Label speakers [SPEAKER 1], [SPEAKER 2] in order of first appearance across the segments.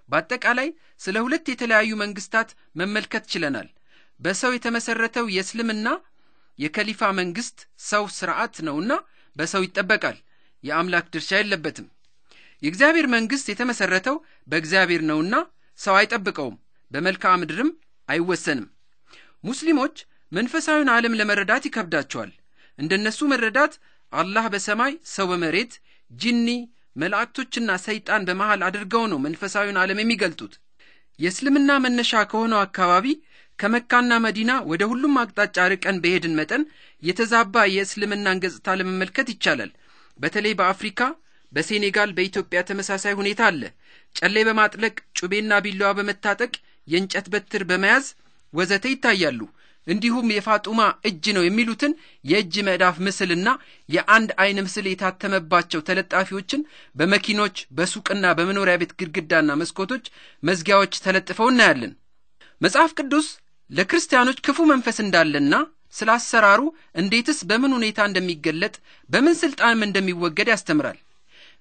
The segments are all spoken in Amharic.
[SPEAKER 1] በአጠቃላይ ስለ ሁለት የተለያዩ መንግስታት መመልከት ችለናል። በሰው የተመሰረተው የእስልምና የከሊፋ መንግስት ሰው ስርዓት ነውና በሰው ይጠበቃል፣ የአምላክ ድርሻ የለበትም። የእግዚአብሔር መንግስት የተመሰረተው በእግዚአብሔር ነውና ሰው አይጠብቀውም፣ በመልክዓ ምድርም አይወሰንም። ሙስሊሞች መንፈሳዊውን ዓለም ለመረዳት ይከብዳቸዋል። እንደነሱ መረዳት አላህ በሰማይ ሰው በመሬት ጂኒ መላእክቶችና ሰይጣን በመሃል አድርገው ነው መንፈሳዊውን ዓለም የሚገልጡት። የእስልምና መነሻ ከሆነው አካባቢ ከመካና መዲና ወደ ሁሉም አቅጣጫ ርቀን በሄድን መጠን የተዛባ የእስልምናን ገጽታ ለመመልከት ይቻላል። በተለይ በአፍሪካ፣ በሴኔጋል፣ በኢትዮጵያ ተመሳሳይ ሁኔታ አለ። ጨሌ በማጥለቅ፣ ጩቤና ቢላዋ በመታጠቅ፣ የእንጨት በትር በመያዝ ወዘተ ይታያሉ። እንዲሁም የፋጡማ እጅ ነው የሚሉትን የእጅ መዳፍ ምስልና የአንድ አይን ምስል የታተመባቸው ተለጣፊዎችን በመኪኖች፣ በሱቅና በመኖሪያ ቤት ግድግዳና መስኮቶች መዝጊያዎች ተለጥፈው እናያለን። መጽሐፍ ቅዱስ ለክርስቲያኖች ክፉ መንፈስ እንዳለና ስለ አሰራሩ እንዴትስ በምን ሁኔታ እንደሚገለጥ በምን ስልጣንም እንደሚወገድ ያስተምራል።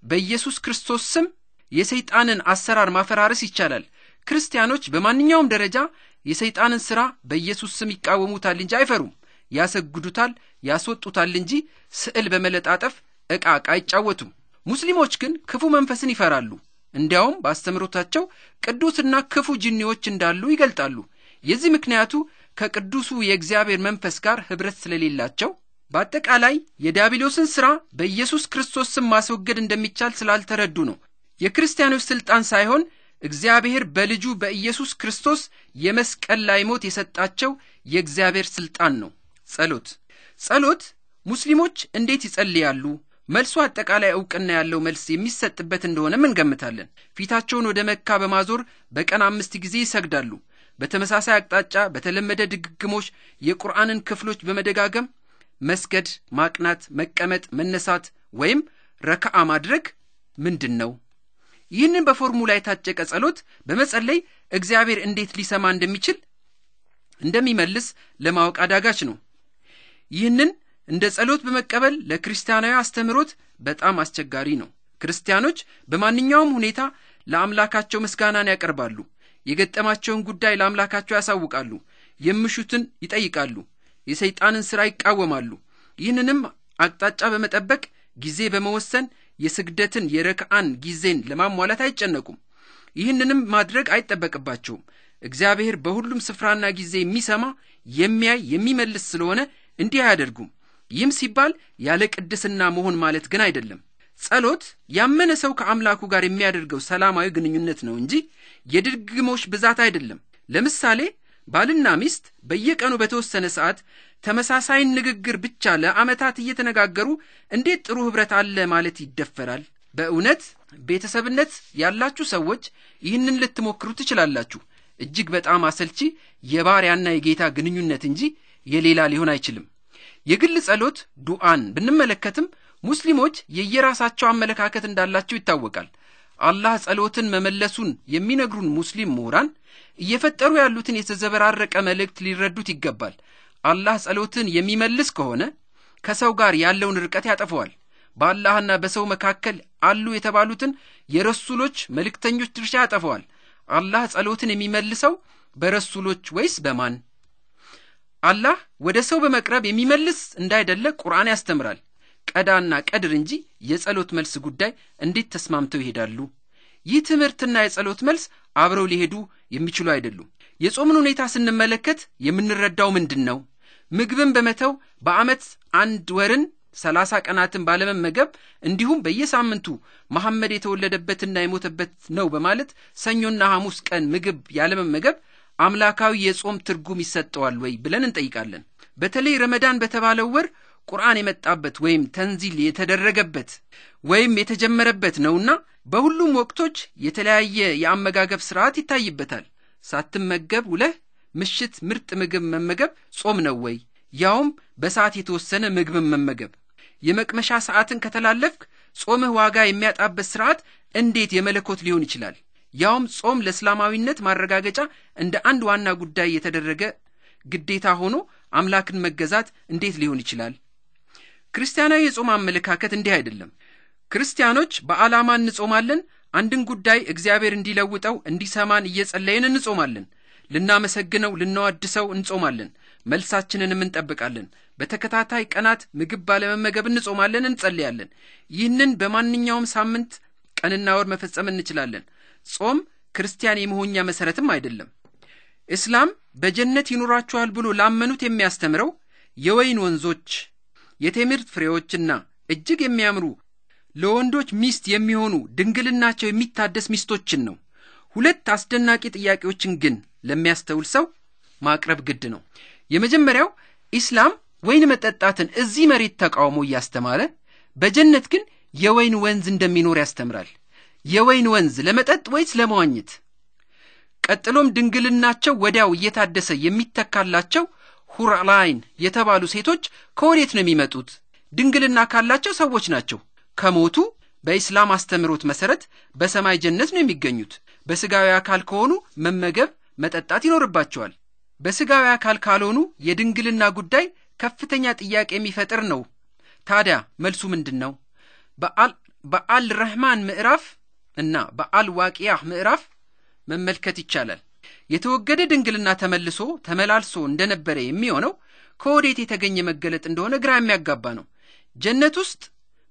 [SPEAKER 1] በኢየሱስ ክርስቶስ ስም የሰይጣንን አሰራር ማፈራረስ ይቻላል። ክርስቲያኖች በማንኛውም ደረጃ የሰይጣንን ሥራ በኢየሱስ ስም ይቃወሙታል እንጂ አይፈሩም። ያሰግዱታል፣ ያስወጡታል እንጂ ስዕል በመለጣጠፍ ዕቃ ዕቃ አይጫወቱም። ሙስሊሞች ግን ክፉ መንፈስን ይፈራሉ። እንዲያውም በአስተምህሮታቸው ቅዱስና ክፉ ጂኒዎች እንዳሉ ይገልጣሉ። የዚህ ምክንያቱ ከቅዱሱ የእግዚአብሔር መንፈስ ጋር ኅብረት ስለሌላቸው በአጠቃላይ የዲያብሎስን ሥራ በኢየሱስ ክርስቶስ ስም ማስወገድ እንደሚቻል ስላልተረዱ ነው። የክርስቲያኖች ሥልጣን ሳይሆን እግዚአብሔር በልጁ በኢየሱስ ክርስቶስ የመስቀል ላይ ሞት የሰጣቸው የእግዚአብሔር ሥልጣን ነው። ጸሎት። ጸሎት ሙስሊሞች እንዴት ይጸልያሉ? መልሱ አጠቃላይ ዕውቅና ያለው መልስ የሚሰጥበት እንደሆነም እንገምታለን። ፊታቸውን ወደ መካ በማዞር በቀን 5 ጊዜ ይሰግዳሉ። በተመሳሳይ አቅጣጫ በተለመደ ድግግሞሽ የቁርአንን ክፍሎች በመደጋገም መስገድ፣ ማቅናት፣ መቀመጥ፣ መነሳት ወይም ረካዓ ማድረግ ምንድን ነው? ይህንን በፎርሙላ የታጨቀ ጸሎት በመጸለይ እግዚአብሔር እንዴት ሊሰማ እንደሚችል እንደሚመልስ ለማወቅ አዳጋች ነው። ይህንን እንደ ጸሎት በመቀበል ለክርስቲያናዊ አስተምህሮት በጣም አስቸጋሪ ነው። ክርስቲያኖች በማንኛውም ሁኔታ ለአምላካቸው ምስጋናን ያቀርባሉ። የገጠማቸውን ጉዳይ ለአምላካቸው ያሳውቃሉ። የሚሹትን ይጠይቃሉ። የሰይጣንን ሥራ ይቃወማሉ። ይህንንም አቅጣጫ በመጠበቅ ጊዜ በመወሰን የስግደትን የረክዓን ጊዜን ለማሟላት አይጨነቁም። ይህንንም ማድረግ አይጠበቅባቸውም። እግዚአብሔር በሁሉም ስፍራና ጊዜ የሚሰማ፣ የሚያይ፣ የሚመልስ ስለሆነ እንዲህ አያደርጉም። ይህም ሲባል ያለ ቅድስና መሆን ማለት ግን አይደለም። ጸሎት ያመነ ሰው ከአምላኩ ጋር የሚያደርገው ሰላማዊ ግንኙነት ነው እንጂ የድግግሞሽ ብዛት አይደለም። ለምሳሌ ባልና ሚስት በየቀኑ በተወሰነ ሰዓት ተመሳሳይ ንግግር ብቻ ለዓመታት እየተነጋገሩ እንዴት ጥሩ ኅብረት አለ ማለት ይደፈራል? በእውነት ቤተሰብነት ያላችሁ ሰዎች ይህንን ልትሞክሩ ትችላላችሁ። እጅግ በጣም አሰልቺ የባሪያና የጌታ ግንኙነት እንጂ የሌላ ሊሆን አይችልም። የግል ጸሎት ዱዓን ብንመለከትም ሙስሊሞች የየራሳቸው አመለካከት እንዳላቸው ይታወቃል። አላህ ጸሎትን መመለሱን የሚነግሩን ሙስሊም ምሁራን እየፈጠሩ ያሉትን የተዘበራረቀ መልእክት ሊረዱት ይገባል። አላህ ጸሎትን የሚመልስ ከሆነ ከሰው ጋር ያለውን ርቀት ያጠፈዋል። በአላህና በሰው መካከል አሉ የተባሉትን የረሱሎች መልእክተኞች ድርሻ ያጠፈዋል። አላህ ጸሎትን የሚመልሰው በረሱሎች ወይስ በማን? አላህ ወደ ሰው በመቅረብ የሚመልስ እንዳይደለ ቁርአን ያስተምራል። ቀዳና ቀድር እንጂ የጸሎት መልስ ጉዳይ እንዴት ተስማምተው ይሄዳሉ? ይህ ትምህርትና የጸሎት መልስ አብረው ሊሄዱ የሚችሉ አይደሉም። የጾምን ሁኔታ ስንመለከት የምንረዳው ምንድነው? ምግብን በመተው በዓመት አንድ ወርን 30 ቀናትን ባለመመገብ እንዲሁም በየሳምንቱ መሐመድ የተወለደበትና የሞተበት ነው በማለት ሰኞና ሐሙስ ቀን ምግብ ያለመመገብ አምላካዊ የጾም ትርጉም ይሰጠዋል ወይ ብለን እንጠይቃለን። በተለይ ረመዳን በተባለው ወር ቁርአን የመጣበት ወይም ተንዚል የተደረገበት ወይም የተጀመረበት ነውና በሁሉም ወቅቶች የተለያየ የአመጋገብ ስርዓት ይታይበታል። ሳትመገብ ውለህ ምሽት ምርጥ ምግብ መመገብ ጾም ነው ወይ? ያውም በሰዓት የተወሰነ ምግብ መመገብ። የመቅመሻ ሰዓትን ከተላለፍክ ጾምህ ዋጋ የሚያጣበት ስርዓት እንዴት የመለኮት ሊሆን ይችላል? ያውም ጾም ለእስላማዊነት ማረጋገጫ እንደ አንድ ዋና ጉዳይ የተደረገ ግዴታ ሆኖ አምላክን መገዛት እንዴት ሊሆን ይችላል? ክርስቲያናዊ የጾም አመለካከት እንዲህ አይደለም። ክርስቲያኖች በዓላማ እንጾማለን፣ አንድን ጉዳይ እግዚአብሔር እንዲለውጠው እንዲሰማን እየጸለይን እንጾማለን። ልናመሰግነው ልናወድሰው እንጾማለን። መልሳችንንም እንጠብቃለን። በተከታታይ ቀናት ምግብ ባለመመገብ እንጾማለን፣ እንጸልያለን። ይህንን በማንኛውም ሳምንት ቀንና ወር መፈጸም እንችላለን። ጾም ክርስቲያን የመሆኛ መሰረትም አይደለም። እስላም በጀነት ይኖራችኋል ብሎ ላመኑት የሚያስተምረው የወይን ወንዞች፣ የቴምር ፍሬዎችና እጅግ የሚያምሩ ለወንዶች ሚስት የሚሆኑ ድንግልናቸው የሚታደስ ሚስቶችን ነው። ሁለት አስደናቂ ጥያቄዎችን ግን ለሚያስተውል ሰው ማቅረብ ግድ ነው። የመጀመሪያው ኢስላም ወይን መጠጣትን እዚህ መሬት ተቃውሞ እያስተማረ በጀነት ግን የወይን ወንዝ እንደሚኖር ያስተምራል። የወይን ወንዝ ለመጠጥ ወይስ ለመዋኘት? ቀጥሎም ድንግልናቸው ወዲያው እየታደሰ የሚተካላቸው ሁርላይን የተባሉ ሴቶች ከወዴት ነው የሚመጡት? ድንግልና ካላቸው ሰዎች ናቸው። ከሞቱ በኢስላም አስተምህሮት መሰረት በሰማይ ጀነት ነው የሚገኙት። በስጋዊ አካል ከሆኑ መመገብ መጠጣት ይኖርባቸዋል። በስጋዊ አካል ካልሆኑ የድንግልና ጉዳይ ከፍተኛ ጥያቄ የሚፈጥር ነው። ታዲያ መልሱ ምንድን ነው? በአል ረህማን ምዕራፍ እና በአል ዋቂያህ ምዕራፍ መመልከት ይቻላል። የተወገደ ድንግልና ተመልሶ ተመላልሶ እንደነበረ የሚሆነው ከወዴት የተገኘ መገለጥ እንደሆነ ግራ የሚያጋባ ነው። ጀነት ውስጥ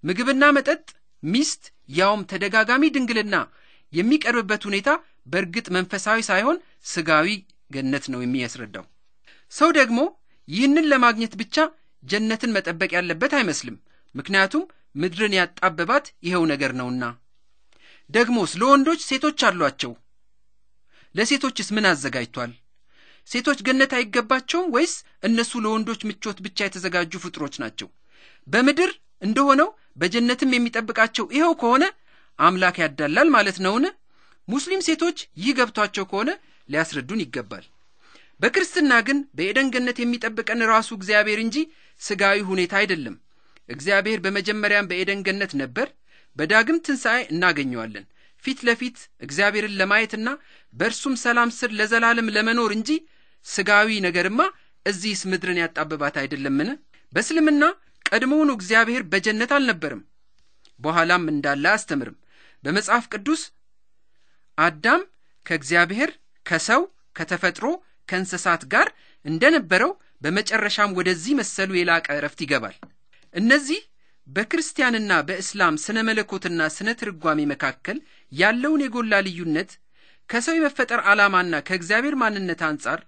[SPEAKER 1] ምግብና መጠጥ፣ ሚስት፣ ያውም ተደጋጋሚ ድንግልና የሚቀርብበት ሁኔታ በእርግጥ መንፈሳዊ ሳይሆን ስጋዊ ገነት ነው የሚያስረዳው። ሰው ደግሞ ይህንን ለማግኘት ብቻ ጀነትን መጠበቅ ያለበት አይመስልም። ምክንያቱም ምድርን ያጣበባት ይኸው ነገር ነውና። ደግሞስ ለወንዶች ሴቶች አሏቸው። ለሴቶችስ ምን አዘጋጅቷል? ሴቶች ገነት አይገባቸውም ወይስ እነሱ ለወንዶች ምቾት ብቻ የተዘጋጁ ፍጡሮች ናቸው? በምድር እንደሆነው በጀነትም የሚጠብቃቸው ይኸው ከሆነ አምላክ ያዳላል ማለት ነውን? ሙስሊም ሴቶች ይህ ገብቷቸው ከሆነ ሊያስረዱን ይገባል። በክርስትና ግን በኤደን ገነት የሚጠብቀን ራሱ እግዚአብሔር እንጂ ስጋዊ ሁኔታ አይደለም። እግዚአብሔር በመጀመሪያም በኤደን ገነት ነበር። በዳግም ትንሣኤ እናገኘዋለን። ፊት ለፊት እግዚአብሔርን ለማየትና በእርሱም ሰላም ስር ለዘላለም ለመኖር እንጂ ስጋዊ ነገርማ እዚህስ ምድርን ያጣበባት አይደለምን? በእስልምና ቀድሞውኑ እግዚአብሔር በጀነት አልነበርም፣ በኋላም እንዳለ አያስተምርም። በመጽሐፍ ቅዱስ አዳም ከእግዚአብሔር ከሰው ከተፈጥሮ ከእንስሳት ጋር እንደነበረው በመጨረሻም ወደዚህ መሰሉ የላቀ እረፍት ይገባል። እነዚህ በክርስቲያንና በእስላም ስነ መለኮትና ስነ ትርጓሜ መካከል ያለውን የጎላ ልዩነት ከሰው የመፈጠር ዓላማና ከእግዚአብሔር ማንነት አንጻር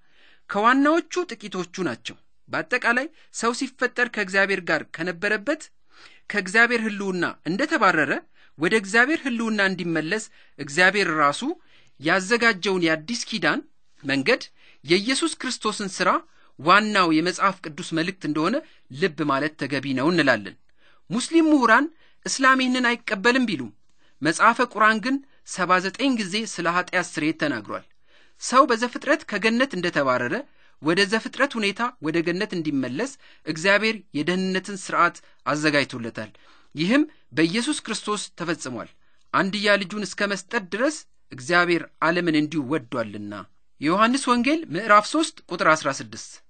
[SPEAKER 1] ከዋናዎቹ ጥቂቶቹ ናቸው። በአጠቃላይ ሰው ሲፈጠር ከእግዚአብሔር ጋር ከነበረበት ከእግዚአብሔር ሕልውና እንደተባረረ ወደ እግዚአብሔር ሕልውና እንዲመለስ እግዚአብሔር ራሱ ያዘጋጀውን የአዲስ ኪዳን መንገድ የኢየሱስ ክርስቶስን ሥራ ዋናው የመጽሐፍ ቅዱስ መልእክት እንደሆነ ልብ ማለት ተገቢ ነው እንላለን። ሙስሊም ምሁራን እስላም ይህንን አይቀበልም ቢሉም መጽሐፈ ቁርአን ግን 79 ጊዜ ስለ ኃጢአት ስርየት ተናግሯል። ሰው በዘፍጥረት ከገነት እንደተባረረ ወደ ዘፍጥረት ሁኔታ ወደ ገነት እንዲመለስ እግዚአብሔር የደህንነትን ሥርዓት አዘጋጅቶለታል። ይህም በኢየሱስ ክርስቶስ ተፈጽሟል። አንድያ ልጁን እስከ መስጠት ድረስ እግዚአብሔር ዓለምን እንዲሁ ወዷልና። የዮሐንስ ወንጌል ምዕራፍ 3 ቁጥር 16።